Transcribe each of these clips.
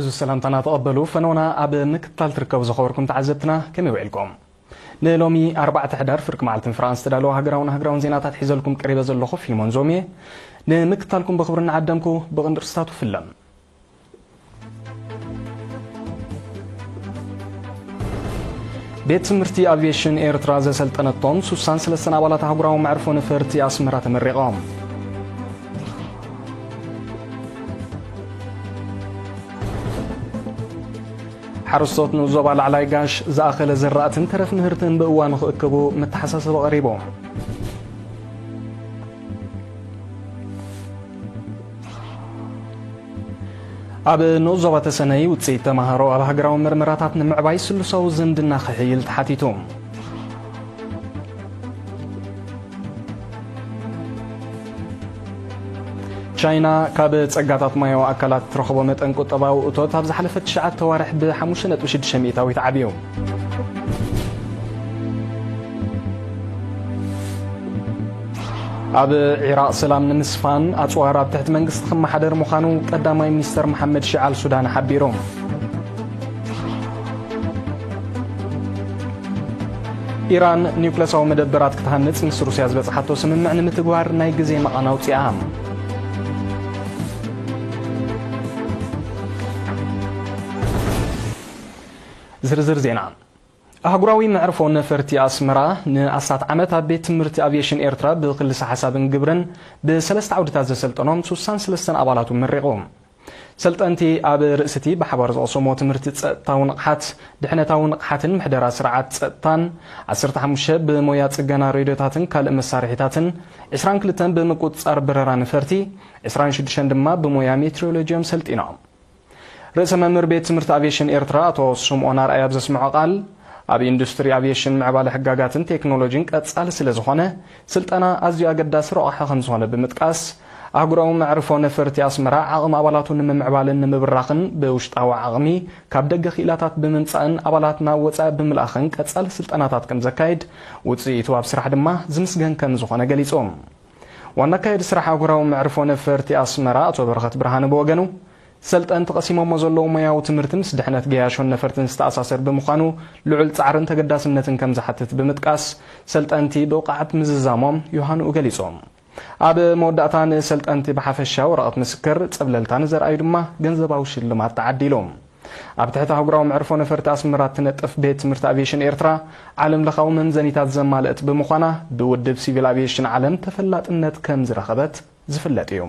እዚ ሰላምታና ተቐበሉ። ፈነውና ኣብ ምክትታል ትርከቡ ዝኸበርኩም ተዓዘብትና ከመይ ውዒልኩም? ንሎሚ ኣርባዕተ ሕዳር ፍርቂ መዓልትን ፍርቓን ዝተዳለወ ሃገራውን ሃገራውን ዜናታት ሒዘልኩም ቀሪበ ዘለኹ ፊልሞን ዞም እየ። ንምክትታልኩም ብኽብሪ እናዓደምኩ ብቕንዲ ርእስታቱ ፍለም። ቤት ትምህርቲ ኣቪዬሽን ኤርትራ ዘሰልጠነቶም ሱሳን ሰለስተን ኣባላት ኣህጉራዊ መዕርፎ ነፈርቲ ኣስመራ ተመሪቖም። ሓረስቶት ንኡስ ዞባ ላዕላይ ጋሽ ዝኣኸለ ዘራእትን ተረፍ ምህርትን ብእዋኑ ክእክቡ መተሓሳሰቢ ቀሪቡ። ኣብ ንኡስ ዞባ ተሰነይ ውፅኢት ተምሃሮ ኣብ ሃገራዊ መርመራታት ንምዕባይ ስሉሳዊ ዝምድና ክሕይል ተሓቲቱ። ቻይና ካብ ጸጋታት ማያዊ ኣካላት እትረኽቦ መጠን ቁጠባዊ እቶት ኣብ ዝሓለፈ ትሽዓተ ኣዋርሕ ብ ሓሙሽተ ነጥቢ ሽዱሽተ ሚእታዊት ዓብዩ። ኣብ ዒራቕ ሰላም ንምስፋን ኣጽዋር ኣብ ትሕቲ መንግስቲ ክመሓደር ምዃኑ ቀዳማይ ሚኒስተር መሓመድ ሽዓል ሱዳን ሓቢሩ። ኢራን ኒውክለሳዊ መደበራት ክትሃንጽ ምስ ሩስያ ዝበጽሓቶ ስምምዕ ንምትግባር ናይ ግዜ መቓን ኣውጺኣ። ዝርዝር ዜና። ኣህጉራዊ መዕርፎ ነፈርቲ ኣስመራ ንኣስታት ዓመት ኣብ ቤት ትምህርቲ ኣቪዬሽን ኤርትራ ብክልሰ ሓሳብን ግብርን ብሰለስተ ዓውድታት ዘሰልጠኖም ሱሳን ሰለስተን ኣባላቱ መሪቑ። ሰልጠንቲ ኣብ ርእሲ እቲ ብሓባር ዝቐሰምዎ ትምህርቲ ጸጥታዊ ንቕሓት፣ ድሕነታዊ ንቕሓትን ምሕደራ ስርዓት ጸጥታን፣ ዓሰርተ ሓሙሽተ ብሞያ ጽገና ሬድዮታትን ካልእ መሳርሒታትን፣ ዕስራን ክልተን ብምቁጽጻር በረራ ነፈርቲ፣ ዕስራን ሽዱሽተን ድማ ብሞያ ሜትሮሎጂ እዮም ሰልጢኖም። ርእሰ መምህር ቤት ትምህርቲ ኣቪዬሽን ኤርትራ ኣቶ ስምኦን ኣርኣያ ኣብ ዘስምዖ ቃል፣ ኣብ ኢንዱስትሪ ኣቪዬሽን ምዕባለ ሕጋጋትን ቴክኖሎጂን ቀጻሊ ስለ ዝኾነ፣ ስልጠና ኣዝዩ ኣገዳሲ ረቋሒ ከም ዝኾነ ብምጥቃስ፣ ኣህጉራዊ መዕርፎ ነፈርቲ ኣስመራ ዓቕሚ ኣባላቱ ንምምዕባልን ንምብራኽን ብውሽጣዊ ዓቕሚ ካብ ደገ ክኢላታት ብምምጻእን ኣባላት ናብ ወጻኢ ብምልኣኽን ቀጻሊ ስልጠናታት ከም ዘካይድ፣ ውጽኢቱ ኣብ ስራሕ ድማ ዝምስገን ከም ዝኾነ ገሊጹ። ዋና ኣካያዲ ስራሕ ኣህጉራዊ መዕርፎ ነፈርቲ ኣስመራ ኣቶ በረኸት ብርሃነ ብወገኑ፣ ሰልጠንቲ ቀሲሞሞ ዘለዉ ሞያዊ ትምህርቲ ምስ ድሕነት ገያሾን ነፈርትን ዝተኣሳሰር ብምዃኑ፣ ልዑል ጻዕርን ተገዳስነትን ከም ዝሓትት ብምጥቃስ፣ ሰልጠንቲ ብብቕዓት ምዝዛሞም ዮሃንኡ ገሊጹ። ኣብ መወዳእታ ንሰልጠንቲ ብሓፈሻ ወረቐት ምስክር፣ ጸብለልታ ንዘርኣዩ ድማ ገንዘባዊ ሽልማት ተዓዲሉ። ኣብ ትሕቲ ኣህጉራዊ መዕርፎ ነፈርቲ ኣስመራ እትነጥፍ ቤት ትምህርቲ ኣቪዬሽን ኤርትራ፣ ዓለም ለኻዊ መምዘኒታት ዘማልእት ብምዃና፣ ብውድብ ሲቪል ኣቪዬሽን ዓለም ተፈላጥነት ከም ዝረኸበት ዝፍለጥ እዩ።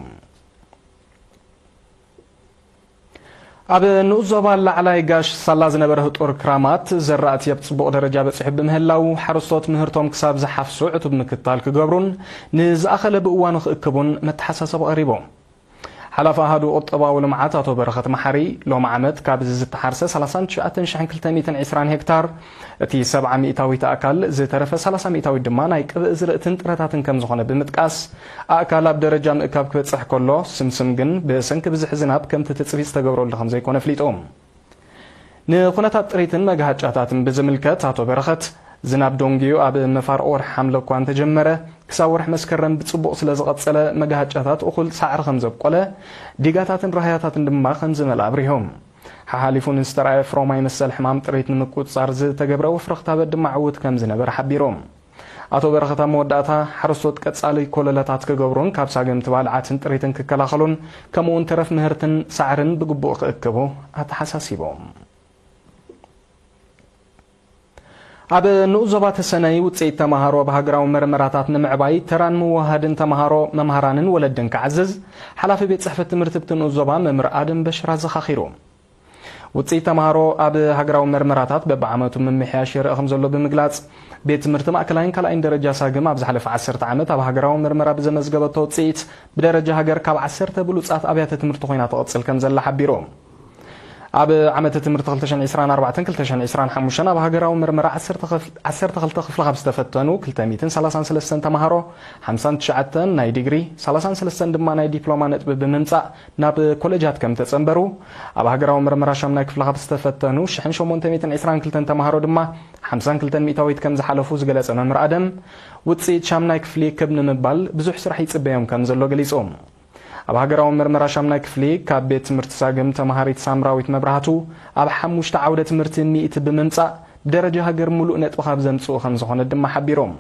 ኣብ ንኡስ ዞባ ላዕላይ ጋሽ ሳላ ዝነበረ ህጡር ክራማት ዘራእቲ ኣብ ጽቡቕ ደረጃ በጺሑ ብምህላው፣ ሓረስቶት ምህርቶም ክሳብ ዝሓፍሱ ዕቱብ ምክትታል ክገብሩን ንዝኣኸለ ብእዋኑ ክእክቡን መተሓሳሰቢ ቀሪቡ። ሓላፊ ኣሃዱ ቁጠባዊ ልምዓት ኣቶ በረኸት መሓሪ፣ ሎም ዓመት ካብዚ ዝተሓርሰ ሰላሳን ትሽዓተን ሽሕን ክልተ ሚእትን ዕስራን ሄክታር፣ እቲ ሰብዓ ሚእታዊት ኣእካል፣ ዝተረፈ ሰላሳ ሚእታዊት ድማ ናይ ቅብእ ዝርእትን ጥረታትን ከም ዝኾነ ብምጥቃስ፣ ኣእካል ኣብ ደረጃ ምእካብ ክበጽሕ ከሎ፣ ስምስም ግን ብሰንኪ ብዝሒ ዝናብ ከምቲ ትጽቢት ዝተገብረሉ ከም ዘይኮነ ኣፍሊጡ። ንኩነታት ጥሪትን መጋሃጫታትን ብዝምልከት ኣቶ በረኸት፣ ዝናብ ዶንግዩ ኣብ መፋርቕ ወርሒ ሓምለ እኳ እንተጀመረ፣ ክሳብ ወርሒ መስከረም ብጽቡቕ ስለ ዝቐጸለ፣ መጋሃጫታት እኹል ሳዕሪ ከም ዘብቆለ፣ ዲጋታትን ራህያታትን ድማ ከም ዝመልኣ ኣብሪሁ። ሓሓሊፉ ንዝተራእየ ፍሮማይ መሰል ሕማም ጥሪት ንምቁጽጻር ዝተገብረ ወፍሪ ክታበት ድማ ዕዉት ከም ዝነበረ ሓቢሩ። ኣቶ በረኸት ኣብ መወዳእታ፣ ሓረስቶት ቀጻሊ ኮለላታት ክገብሩን ካብ ሳገምቲ ባልዓትን ጥሪትን ክከላኸሉን፣ ከምኡውን ተረፍ ምህርትን ሳዕርን ብግቡእ ክእክቡ ኣተሓሳሲቡ። ኣብ ንኡስ ዞባ ተሰነይ ውጽኢት ተመሃሮ ብሃገራዊ መርመራታት ንምዕባይ ተራን ምውህሃድን ተመሃሮ፣ መምሃራንን ወለድን ክዓዝዝ፣ ሓላፊ ቤት ጽሕፈት ትምህርቲ ኣብቲ ንኡስ ዞባ መምህር ኣደም በሽር ኣዘኻኺሩ። ውጽኢት ተመሃሮ ኣብ ሃገራዊ መርመራታት በብዓመቱ ምምሕያሽ ይረአ ከም ዘሎ ብምግላጽ፣ ቤት ትምህርቲ ማእከላይን ካልኣይን ደረጃ ሳግም ኣብ ዝሓለፈ ዓሰርተ ዓመት ኣብ ሃገራዊ መርመራ ብዘመዝገበቶ ውጽኢት ብደረጃ ሃገር ካብ ዓሰርተ ብሉጻት ኣብያተ ትምህርቲ ኮይና ትቕጽል ከም ዘላ ሓቢሩ። ኣብ ዓመተ ትምህርቲ ክልተ ሽሕን ዕስራን ኣርባዕተን ክልተ ሽሕን ዕስራን ሓሙሽተን ኣብ ሃገራዊ መርመራ ዓሰርተ ክፍ-፣ ዓሰርተ ክልተ ክፍሊ ካብ ዝተፈተኑ ክልተ ሚእትን ሰላሳን ሰለስተን ተመሃሮ፣ ሓምሳን ትሽዓተን ናይ ዲግሪ፣ ሰላሳን ሰለስተን ድማ ናይ ዲፕሎማ ነጥቢ ብምምጻእ ናብ ኮለጃት ከም ተጸንበሩ፣ ኣብ ሃገራዊ መርመራ ሻምናይ ክፍሊ ካብ ዝተፈተኑ ሽሕን ሸሞንተ ሚእትን ዕስራን ክልተን ተመሃሮ ድማ ሓምሳን ክልተን ሚእታዊት ከም ዝሓለፉ ዝገለጸ መምህር ኣደም፣ ውጽኢት ሻምናይ ክፍሊ ክብ ንምባል ብዙሕ ስራሕ ይጽበዮም ከም ዘሎ ገሊጹ። ኣብ ሃገራዊ መርመራ ሻምናይ ክፍሊ ካብ ቤት ትምህርቲ ሳግም ተማሃሪት ሳምራዊት መብራህቱ ኣብ ሓሙሽተ ዓውደ ትምህርቲ ሚእቲ ብምምጻእ ብደረጃ ሃገር ሙሉእ ነጥቢ ካብ ዘምጽኡ ከም ዝኾነ ድማ ሓቢሮም።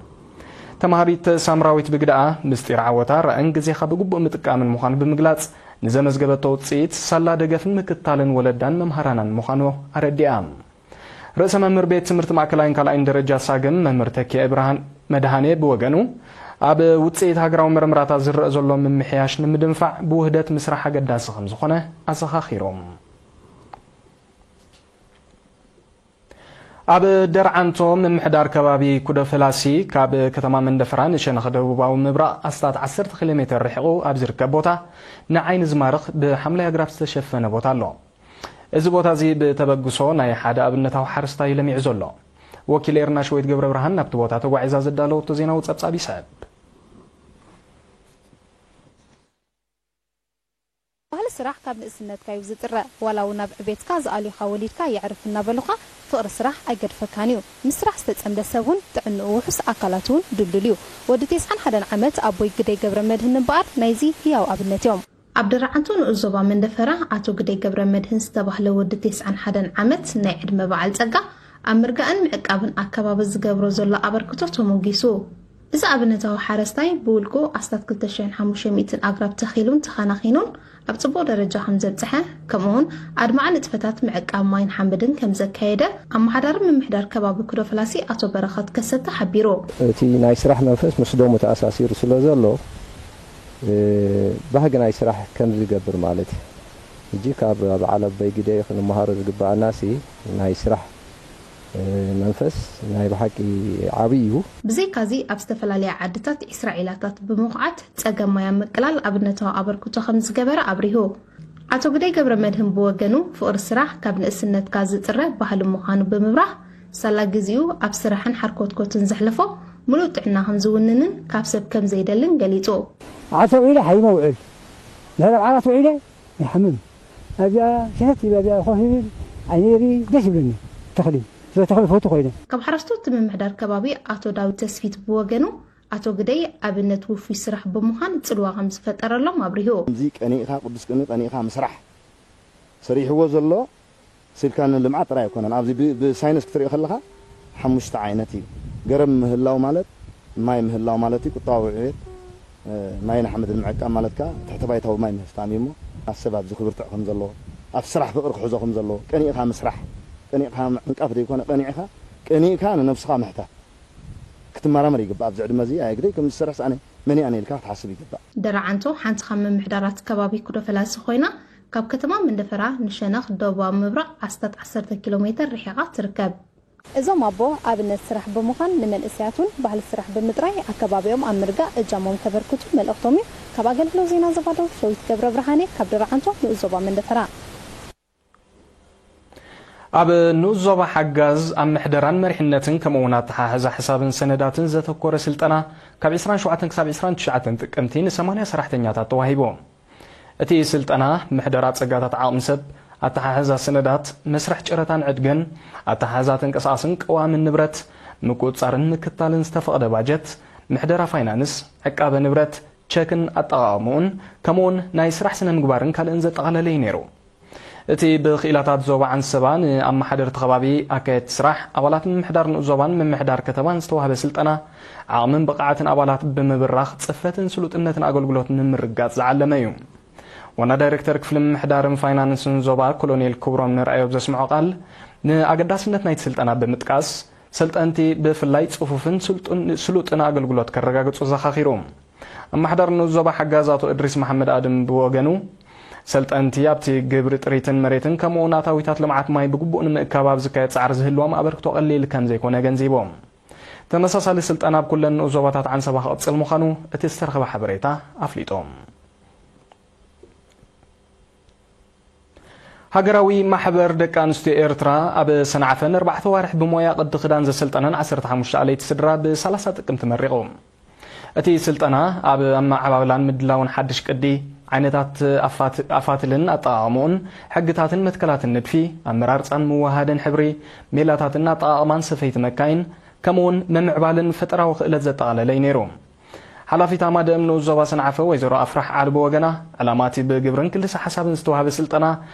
ተማሃሪት ሳምራዊት ብግዳኣ ምስጢር ዓወታ ራእን ግዜኻ ብግቡእ ምጥቃምን ምዃኑ ብምግላጽ ንዘመዝገበቶ ውጽኢት ሳላ ደገፍን ምክትታልን ወለዳን መምሃራናን ምዃኑ ኣረዲኣ። ርእሰ መምህር ቤት ትምህርቲ ማእከላይን ካልኣይን ደረጃ ሳግም መምህር ተኪኤ ብርሃን መድሃኔ ብወገኑ ኣብ ውጽኢት ሃገራዊ መርምራታት ዝረአ ዘሎ ምምሕያሽ ንምድንፋዕ ብውህደት ምስራሕ ኣገዳሲ ከም ዝኾነ ኣዘኻኺሮም። ኣብ ደርዓንቶ ምምሕዳር ከባቢ ኩዶ ፈላሲ ካብ ከተማ መንደፈራ ንሸነኽ ደቡባዊ ምብራቕ ኣስታት ዓሰርተ ኪሎ ሜትር ርሒቑ ኣብ ዝርከብ ቦታ ንዓይኒ ዝማርኽ ብሓምላይ ኣግራብ ዝተሸፈነ ቦታ ኣሎ። እዚ ቦታ እዚ ብተበግሶ ናይ ሓደ ኣብነታዊ ሓረስታይ እዩ ለሚዑ ዘሎ። ወኪል ኤርና ሸዊት ገብረ ብርሃን ናብቲ ቦታ ተጓዒዛ ዘዳለወቶ ዜናዊ ጸብጻብ ይስዕብ። ባህሊ ስራሕ ካብ ንእስነትካ እዩ ዝጥረ። ዋላ እውን ኣብ ዕቤትካ ዝኣልዩኻ ወሊድካ የዕርፍ እናበሉኻ ፍቕሪ ስራሕ ኣይገድፈካን እዩ። ምስ ስራሕ ዝተጸምደ ሰብ እውን ጥዕንኡ ውሑስ ኣካላቱ እውን ድልዱል እዩ። ወዲ ተስዓን ሓደን ዓመት ኣቦይ ግደይ ገብረ መድህን እምበኣር ናይዚ ህያው ኣብነት እዮም። ኣብ ደራዓንቶ ንኡስ ዞባ መንደፈራ ኣቶ ግደይ ገብረ መድህን ዝተባህለ ወዲ ተስዓን ሓደን ዓመት ናይ ዕድመ በዓል ጸጋ ኣብ ምርጋእን ምዕቃብን ኣከባቢ ዝገብሮ ዘሎ ኣበርክቶ ተሞጊሱ። እዚ ኣብነታዊ ሓረስታይ ብውልቁ ኣስታት ክልተ ሽሕን ሓሙሽተ ሚእትን ኣግራብ ተኺሉን ተኸናኺኑን ኣብ ጽቡቕ ደረጃ ከም ዘብጽሐ፣ ከምኡውን ኣድማዒ ንጥፈታት ምዕቃብ ማይን ሓመድን ከም ዘካየደ ኣመሓዳሪ ምምሕዳር ከባቢ ኩዶ ፈላሲ ኣቶ በረኸት ከሰተ ሓቢሩ። እቲ ናይ ስራሕ መንፈስ ምስ ደሙ ተኣሳሲሩ ስለ ዘሎ፣ ባህጊ ናይ ስራሕ ከም ዝገብር ማለት እዩ። ሕጂ ካብ በዓል ኣቦይ ግደይ ክንመሃሮ ዝግበኣናሲ ናይ ስራሕ መንፈስ ናይ ብሓቂ ዓብዪ እዩ። ብዘይካዚ ኣብ ዝተፈላለያ ዓድታት ዒስራ ዒላታት ብምኹዓት ጸገም ማይ ኣብ ምቅላል ኣብነታዊ ኣበርክቶ ከም ዝገበረ ኣብሪሁ። ኣቶ ግደይ ገብረ መድህን ብወገኑ ፍቕሪ ስራሕ ካብ ንእስነትካ ዝጥረ ባህሊ ምዃኑ ብምብራህ፣ ሳላ ግዜኡ ኣብ ስራሕን ሓርኮትኮትን ዘሕለፎ ምሉእ ጥዕና ከም ዝውንንን ካብ ሰብ ከም ዘይደልን ገሊጹ። ዓርሰ ውዒለ ሓይመ ውዕል ድሕሪ ኣብ ዓራት ውዒለ ይሓምም። ኣብዚኣ ሸተት ይብል ኣብዚኣ ኮፍ ይብል ዓይነ የሪ ደስ ይብለኒ። ተኽሊ ስለ ተኽሊ ፈቱ ኮይነ። ካብ ሓረስቶት ምምሕዳር ከባቢ ኣቶ ዳዊት ተስፊት ብወገኑ ኣቶ ግደይ ኣብነት ውፉይ ስራሕ ብምዃን ጽልዋ ከም ዝፈጠረሎም ኣብሪሁ። እዚ ቀኒእካ ቅዱስ ቅኒ ቀኒእካ ምስራሕ ሰሪሕዎ ዘሎ ስልካ ንልምዓት ጥራይ ኣይኮነን። ኣብዚ ብ- ብሳይንስ ክትሪኦ ከለኻ ሓሙሽተ ዓይነት እዩ። ገረብ ምህላው ማለት ማይ ምህላው ማለት እዩ። ቁጠባዊ ዕቤት ማይን ሓመድን ምዕቃብ ማለት ከኣ ትሕተ ባይታዊ ማይ ምህፍታም እዩ። እሞ ኣብ ሰብ ኣብዚ ክብርትዕ ከም ዘለዎ ኣብ ስራሕ ፍቕሪ ክሕዞ ከም ዘለዎ ቀኒእኻ ምስራሕ ቀኒእኻ ምዕንቃፍ ዘይኮነ ቀኒዕኻ ቀኒእካ ንነብስኻ ምሕታት ክትመራመር ይግባእ። ኣብዚ ዕድመ እዚ ኣየግደይ ከም ዝሰርሕ ኣነ መን ኣነ ኢልካ ክትሓስብ ይግባእ። ደራዓንቶ ሓንቲ ካብ ምምሕዳራት ከባቢ ኩዶ ፈላሲ ኮይና ካብ ከተማ መንደፈራ ንሸነኽ ደቡባዊ ምብራቕ ኣስታት ዓሰርተ ኪሎ ሜትር ርሒቓ ትርከብ። እዞም ኣቦ ኣብነት ስራሕ ብምዃን ንመንእሰያት እውን ባህሊ ስራሕ ብምጥራይ ኣከባቢኦም ኣብ ምርጋእ እጃሞም ከበርክቱ መልእኽቶም እዩ። ካብ ኣገልግሎት ዜና ዘባዶ ሸዊት ገብረ ብርሃኔ ካብ ደራዓንቶ ንኡስ ዞባ መንደፈራ። ኣብ ንኡስ ዞባ ሓጋዝ ኣብ ምሕደራን መሪሕነትን ከምኡ እውን ኣተሓሕዛ ሕሳብን ሰነዳትን ዘተኮረ ስልጠና ካብ ዕስራን ሸውዓተን ክሳብ ዕስራን ትሽዓተን ጥቅምቲ ንሰማንያ ሰራሕተኛታት ተዋሂቡ። እቲ ስልጠና ምሕደራ ጸጋታት ዓቕሚ ሰብ፣ ኣተሓሕዛ ሰነዳት፣ መስርሕ ጨረታን ዕድገን፣ ኣተሓሕዛ ተንቀሳቓስን ቀዋምን ንብረት፣ ምቁጽጻርን ምክትታልን ዝተፈቕደ ባጀት፣ ምሕደራ ፋይናንስ፣ ዕቃበ ንብረት፣ ቸክን ኣጠቓቕምኡን፣ ከምኡውን ናይ ስራሕ ስነ ምግባርን ካልእን ዘጠቓለለ እዩ ነይሩ። እቲ ብክኢላታት ዞባ ዓንሰባ ንኣመሓደርቲ ከባቢ ኣካየድቲ ስራሕ፣ ኣባላት ምምሕዳር ንኡስ ዞባን ምምሕዳር ከተማን ዝተዋህበ ስልጠና፣ ዓቕምን ብቕዓትን ኣባላት ብምብራኽ ጽፈትን ስሉጥነትን ኣገልግሎት ንምርግጋጽ ዝዓለመ እዩ። ዋና ዳይሬክተር ክፍሊ ምምሕዳርን ፋይናንስን ዞባ ኮሎኔል ክብሮም ንርኣዮ ኣብ ዘስምዖ ቃል፣ ንኣገዳስነት ናይቲ ስልጠና ብምጥቃስ፣ ሰልጠንቲ ብፍላይ ጽፉፍን ስሉጥን ኣገልግሎት ከረጋግጹ ዘኻኺሩ። ኣመሓዳሪ ንኡስ ዞባ ሓጋዝ ኣቶ እድሪስ መሓመድ ኣድም ብወገኑ፣ ሰልጠንቲ ኣብቲ ግብሪ ጥሪትን መሬትን ከምኡውን ኣታዊታት ልምዓት ማይ ብግቡእ ንምእካብ ኣብ ዝካየድ ጻዕሪ ዝህልዎም ኣበርክቶ ቀሊል ከም ዘይኮነ ኣገንዚቦም። ተመሳሳሊ ስልጠና ኣብ ኩለን ንኡስ ዞባታት ዓንሰባ ክቕጽል ምዃኑ እቲ ዝተረኽበ ሓበሬታ ኣፍሊጡ። ሃገራዊ ማሕበር ደቂ ኣንስትዮ ኤርትራ ኣብ ሰንዓፈ ንኣርባዕተ ኣዋርሕ ብሞያ ቅዲ ክዳን ዘሰልጠነን ዓሰርተ ሓሙሽተ ኣለይቲ ስድራ ብሰላሳ ጥቅምቲ መሪቑ። እቲ ስልጠና ኣብ ኣመዓባብላን ምድላውን ሓድሽ ቅዲ፣ ዓይነታት ኣፋት- ኣፋትልን ኣጠቓቕምኡን፣ ሕግታትን መትከላትን ንድፊ፣ ኣመራርጻን ምውሃድን ሕብሪ፣ ሜላታትን ኣጠቓቕማን ሰፈይቲ መካይን፣ ከምኡውን ምምዕባልን ፈጠራዊ ክእለት ዘጠቓለለ እዩ ነይሩ። ሓላፊት ኣማደም ንኡስ ዞባ ሰንዓፈ ወይዘሮ ኣፍራሕ ዓሊ ብወገና፣ ዕላማ እቲ ብግብርን ክልሰ ሓሳብን ዝተዋህበ ስልጠና፣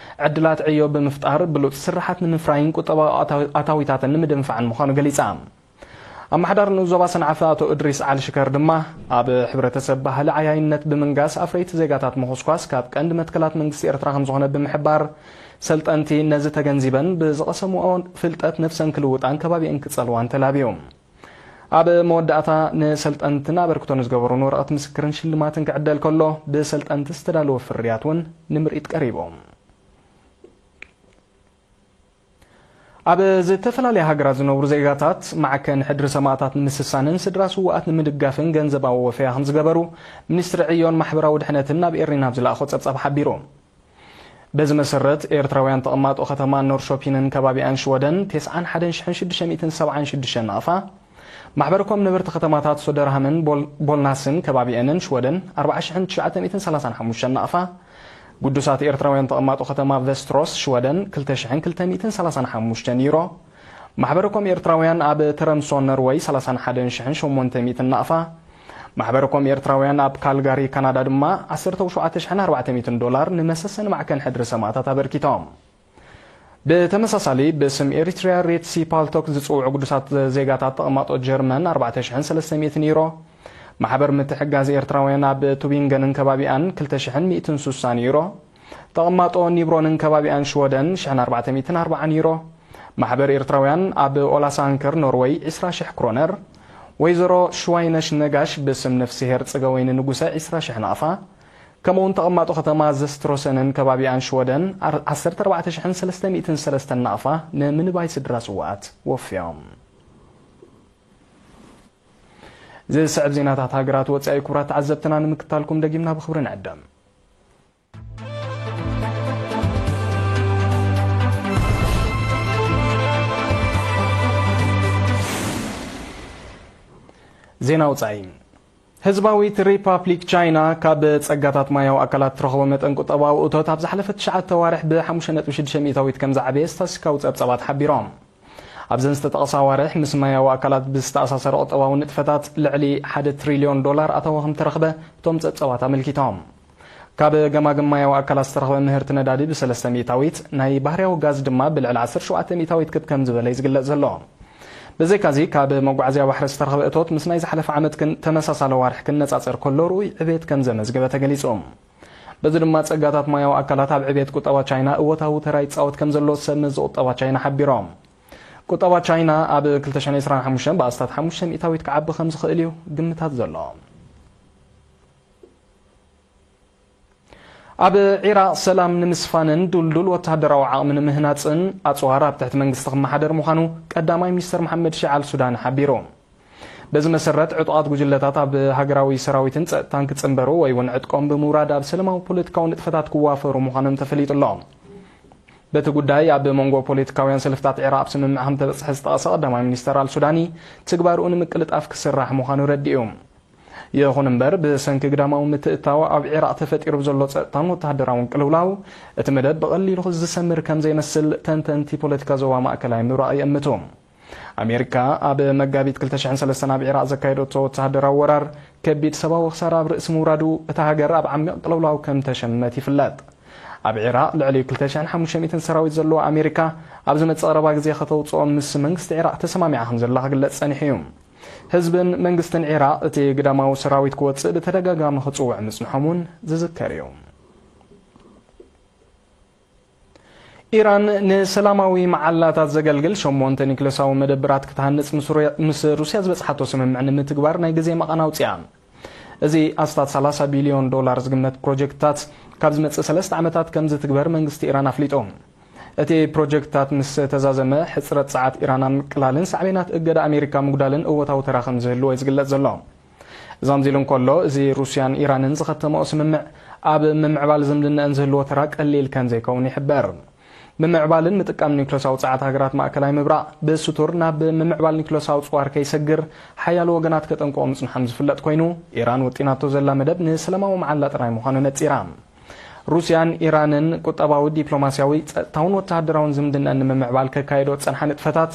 ዕድላት ዕዮ ብምፍጣር ብሉጽ ስርሓት ንምፍራይን ቁጠባዊ ኣታዊ-፣ ኣታዊታተን ንምድንፋዕን ምዃኑ ገሊጻ። ኣመሓዳሪ ንኡስ ዞባ ሰንዓፈ ኣቶ እድሪስ ዓሊ ሽከር ድማ፣ ኣብ ሕብረተሰብ ባህሊ ዓያይነት ብምንጋስ ኣፍረይቲ ዜጋታት ምኹስኳስ ካብ ቀንዲ መትከላት መንግስቲ ኤርትራ ከም ዝኾነ ብምሕባር፣ ሰልጠንቲ ነዚ ተገንዚበን ብዝቐሰምኦ ፍልጠት ነፍሰን ክልውጣን ከባቢአን ክጸልዋን ተላብዩ። ኣብ መወዳእታ ንሰልጠንትን ኣበርክቶ ንዝገበሩን ወረቐት ምስክርን ሽልማትን ክዕደል ከሎ፣ ብሰልጠንቲ ዝተዳለወ ፍርያት እውን ንምርኢት ቀሪቡ። ኣብ ዝተፈላለያ ሃገራት ዝነብሩ ዜጋታት ማዕከን ሕድሪ ሰማእታት ንምስሳንን ስድራ ስዉኣት ንምድጋፍን ገንዘባዊ ወፈያ ከም ዝገበሩ ሚኒስትሪ ዕዮን ማሕበራዊ ድሕነትን ናብ ኤሪ ናብ ዝለኣኾ ጸብጻብ ሓቢሩ። በዚ መሰረት፣ ኤርትራውያን ተቐማጦ ከተማ ኖርሾፒንን ከባቢኣን ሽወደን ተስዓን ሓደን ሽሕን ሽዱሽተ ሚእትን ሰብዓን ሽዱሽተን ናቕፋ፣ ማሕበርኮም ነበርቲ ከተማታት ሶደርሃምን ቦል-፣ ቦልናስን ከባቢአንን ሽወደን ኣርባዓ ሽሕን ትሽዓተ ሚእትን ሰላሳን ሓሙሽተን ናቕፋ፣ ግዱሳት ኤርትራውያን ተቐማጦ ከተማ ቨስትሮስ ሽወደን ክልተ ሽሕን ክልተ ሚእትን ሰላሳን ሓሙሽተን ዩሮ፣ ማሕበርኮም ኤርትራውያን ኣብ ተረምሶ ኖርወይ ሰላሳን ሓደን ሽሕን ሸሞንተ ሚእትን ናቕፋ፣ ማሕበርኮም ኤርትራውያን ኣብ ካልጋሪ ካናዳ ድማ ዓሰርተ ሸውዓተ ሽሕን ኣርባዕተ ሚእትን ዶላር ንመሰሰኒ ማዕከን ሕድሪ ሰማእታት ኣበርኪቶም። ብተመሳሳሊ፣ ብስም ኤሪትሪያ ሬድ ሲ ፓልቶክ ዝጽውዑ ግዱሳት ዜጋታት ተቐማጦ ጀርመን ኣርባዕተ ሽሕን ሰለስተ ሚእትን ዩሮ፣ ማሕበር ምትሕግጋዝ ኤርትራውያን ኣብ ቱቢንገንን ከባቢኣን ክልተ ሽሕን ሚእትን ሱሳን ዩሮ፣ ተቐማጦ ኒብሮንን ከባቢኣን ሽወደን ሽሕን ኣርባዕተ ሚእትን ኣርባዓን ዩሮ፣ ማሕበር ኤርትራውያን ኣብ ኦላሳንከር ኖርወይ ዕስራ ሽሕ ክሮነር፣ ወይዘሮ ሽዋይነሽ ነጋሽ ብስም ነፍስሄር ጽገወይኒ ንጉሰ ዕስራ ሽሕ ናቕፋ፣ ከምኡውን ተቐማጦ ከተማ ዘስትሮሰንን ከባቢኣን ሽወደን ኣር-፣ ዓሰርተ ኣርባዕተ ሽሕን ሰለስተ ሚእትን ሰለስተን ናቕፋ ንምንባይ ስድራ ስውኣት ወፍዮም። ዝስዕብ ዜናታት ሃገራት ወጻኢ ክቡራት ተዓዘብትና ንምክታልኩም ደጊምና ብኽብሪ ንዕደም። ዜና ወጻኢ። ህዝባዊት ሪፓብሊክ ቻይና ካብ ጸጋታት ማያዊ ኣካላት ትረኽቦ መጠን ቁጠባዊ እቶት ኣብ ዝሓለፈ ትሽዓተ ኣዋርሕ ብ ሓሙሽተ ነጥቢ ሽዱሽተ ሚእታዊት ከም ዝዓበየ ስታትስቲካዊ ጸብጻባት ሓቢሮም። ኣብዘን ዝተጠቕሳ ኣዋርሕ ምስ ማያዊ ኣካላት ብዝተኣሳሰረ ቁጠባዊ ንጥፈታት ልዕሊ ሓደ ትሪልዮን ዶላር ኣታዊ ከም ተረኽበ እቶም ጸብጻባት ኣመልኪቶም። ካብ ገማግም ማያዊ ኣካላት ዝተረኽበ ምህርቲ ነዳዲ ብሰለስተ ሚእታዊት፣ ናይ ባህርያዊ ጋዝ ድማ ብልዕሊ ዓሰርተ ሸውዓተ ሚእታዊት ክብ ከም ዝበለ እዩ ዝግለጽ ዘሎ። ብዘይካዚ፣ ካብ መጓዓዝያ ባሕሪ ዝተረኽበ እቶት ምስ ናይ ዝሓለፈ ዓመት ክን-፣ ተመሳሳሊ ዋርሕ ክነጻጸር ከሎ ርኡይ ዕቤት ከም ዘመዝገበ ተገሊጹ። በዚ ድማ ጸጋታት ማያዊ ኣካላት ኣብ ዕቤት ቁጠባ ቻይና እወታዊ ተራ ይጻወት ከም ዘሎ ሰብ መዚ ቁጠባ ቻይና ሓቢሮም። ቁጠባ ቻይና ኣብ ክልተ ሽሕን ዕስራን ሓሙሽተን ብኣስታት ሓሙሽተ ሚእታዊት ክዓቢ ከም ዝኽእል እዩ ግምታት ዘሎ። ኣብ ዒራቕ ሰላም ንምስፋንን ድልዱል ወተሃደራዊ ዓቕሚ ንምህናጽን ኣጽዋር ኣብ ትሕቲ መንግስቲ ክመሓደር ምዃኑ ቀዳማይ ሚኒስተር መሓመድ ሺዕ ኣል ሱዳኒ ሓቢሩ። በዚ መሰረት፣ ዕጡቓት ጉጅለታት ኣብ ሃገራዊ ሰራዊትን ጸጥታን ክጽንበሩ ወይ እውን ዕጥቆም ብምውራድ ኣብ ሰላማዊ ፖለቲካዊ ንጥፈታት ክዋፈሩ ምዃኖም ተፈሊጡ ኣሎ። በቲ ጉዳይ ኣብ መንጎ ፖለቲካውያን ሰልፍታት ዒራቕ ኣብ ስምምዕ ከም ተበጽሐ ዝጠቐሰ ቀዳማይ ሚኒስተር ኣል ሱዳኒ፣ ትግባርኡ ንምቅልጣፍ ክስራሕ ምዃኑ ረዲኡ። ይኹን እምበር፣ ብሰንኪ ግዳማዊ ምትእትታው ኣብ ዒራቕ ተፈጢሩ ብዘሎ ጸጥታን ወተሃደራውን ቅልውላው፣ እቲ መደብ ብቐሊሉ ዝሰምር ከም ዘይመስል ተንተንቲ ፖለቲካ ዞባ ማእከላይ ምብራቕ ይእምቱ። ኣሜሪካ ኣብ መጋቢት ክልተ ሽሕን ሰለስተን ኣብ ዒራቕ ዘካየደቶ ወተሃደራዊ ወራር፣ ከቢድ ሰብኣዊ ክሳራ ኣብ ርእሲ ምውራዱ፣ እታ ሃገር ኣብ ዓሚቕ ቅልውላው ከም ተሸመት ይፍለጥ። ኣብ ዒራቕ ልዕሊ ክልተ ሽሕን ሓሙሽተ ሚእትን ሰራዊት ዘለዋ ኣሜሪካ፣ ኣብ ዝመጽእ ቀረባ ግዜ ከተውጽኦ ምስ መንግስቲ ዒራቕ ተሰማሚዓ ከም ዘላ ክግለጽ ጸኒሑ እዩ። ህዝብን መንግስትን ዒራቕ፣ እቲ ግዳማዊ ሰራዊት ክወጽእ ብተደጋጋሚ ክጽውዕ ምጽንሖም እውን ዝዝከር እዩ። ኢራን ንሰላማዊ መዓላታት ዘገልግል ሸሞንተ ኒክለሳዊ መደብራት ክትሃንጽ ምስ ሩ-፣ ምስ ሩስያ ዝበጽሓቶ ስምምዕ ንምትግባር ናይ ግዜ መቓን ኣውጽኣ። እዚ ኣስታት ሰላሳ ቢልዮን ዶላር ዝግመት ፕሮጀክትታት ካብ ዝመጽእ ሰለስተ ዓመታት ከም ዝትግበር መንግስቲ ኢራን ኣፍሊጡ። እቲ ፕሮጀክትታት ምስ ተዛዘመ፣ ሕጽረት ጸዓት ኢራን ኣብ ምቅላልን ሳዕቤናት እገዳ ኣሜሪካ ምጉዳልን እወታዊ ተራ ከም ዝህልዎ እዩ ዝግለጽ ዘሎ። እዞም ዚሉ እንከሎ፣ እዚ ሩስያን ኢራንን ዝኸተመኦ ስምምዕ ኣብ ምምዕባል ዝምድናኣን ዝህልዎ ተራ ቀሊል ከም ዘይከውን ይሕበር። ምምዕባልን ምጥቃም ኒውክለሳዊ ጸዓት ሃገራት ማእከላይ ምብራቕ ብስቱር ናብ ምምዕባል ኒውክለሳዊ ጽዋር ከይሰግር ሓያሎ ወገናት ከጠንቅቖ ምጽንሖም ዝፍለጥ ኮይኑ፣ ኢራን ወጢናቶ ዘላ መደብ ንሰላማዊ መዓላ ጥራይ ምዃኑ ነጺራ። ሩስያን ኢራንን ቁጠባዊ፣ ዲፕሎማስያዊ፣ ጸጥታውን ወተሃደራውን ዝምድናኣን ንምምዕባል ከካየዶ ዝጸንሓ ንጥፈታት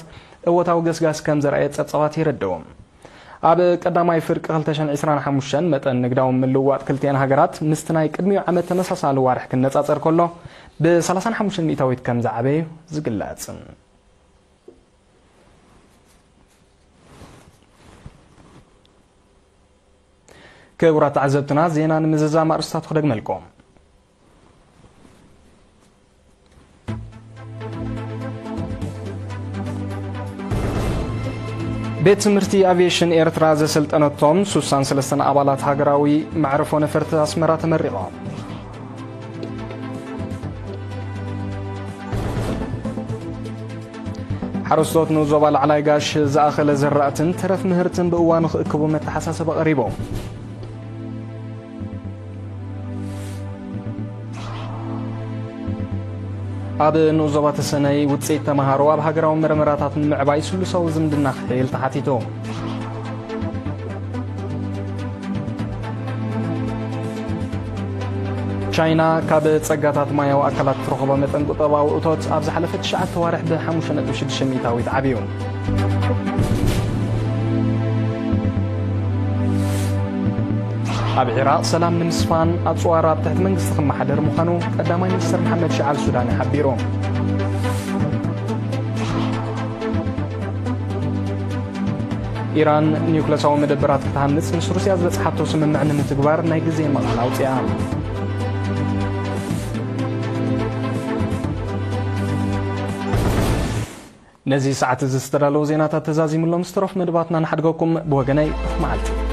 እወታዊ ገስጋስ ከም ዘርኣየ ጸብጻባት የረድኡ። ኣብ ቀዳማይ ፍርቂ ክልተ ሽሕን ዕስራን ሓሙሽተን መጠን ንግዳዊ ምልውዋጥ ክልቲኣን ሃገራት ምስቲ ናይ ቅድሚኡ ዓመት ተመሳሳሊ ዋርሕ ክነጻጸር ከሎ ብ ሰላሳን ሓሙሽተን ሚእታዊት ከም ዝዓበየ እዩ ዝግለጽ። ክቡራት ተዓዘብትና፣ ዜና ንምዝዛም ኣርእስታቱ ክደግመልኩም። ቤት ትምህርቲ ኣቪየሽን ኤርትራ ዘሰልጠነቶም ሱሳን ሰለስተን ኣባላት ሃገራዊ መዕርፎ ነፈርቲ ኣስመራ ተመሪቖም። ሓረስቶት ንዞባ ላዕላይ ጋሽ ዝኣኸለ ዘራእትን ተረፍ ምህርትን ብእዋኑ ክእክቡ መተሓሳሰቢ ቀሪቦም። ኣብ ንኡስ ዞባ ተሰነይ ውፅኢት ተምሃሮ ኣብ ሃገራዊ መርመራታት ንምዕባይ ስሉሳዊ ዝምድና ክሕይል ተሓቲቱ። ቻይና ካብ ጸጋታት ማያዊ ኣካላት ትረኽቦ መጠን ቁጠባዊ እቶት ኣብ ዝሓለፈ ትሽዓተ ዋርሕ ብ ሓሙሽተ ነጥቢ ሽዱሽተ ሚእታዊት ዓብዩ። ኣብ ዒራቕ ሰላም ንምስፋን ኣጽዋር ኣብ ትሕቲ መንግስቲ ክመሓደር ምዃኑ ቀዳማይ ሚኒስትር መሓመድ ሽዓል ሱዳኒ ሓቢሩ። ኢራን ኒውክለሳዊ መደበራት ክትሃንጽ ምስ ሩስያ ዝበጽሓቶ ስምምዕ ንምትግባር ናይ ግዜ መቓን ኣውጺኣ። ነዚ ሰዓት እዚ ዝተዳለዉ ዜናታት ተዛዚሙሎም ዝተረፉ መደባትና ንሓድገኩም። ብወገነይ፣ ርሑቕ መዓልቲ።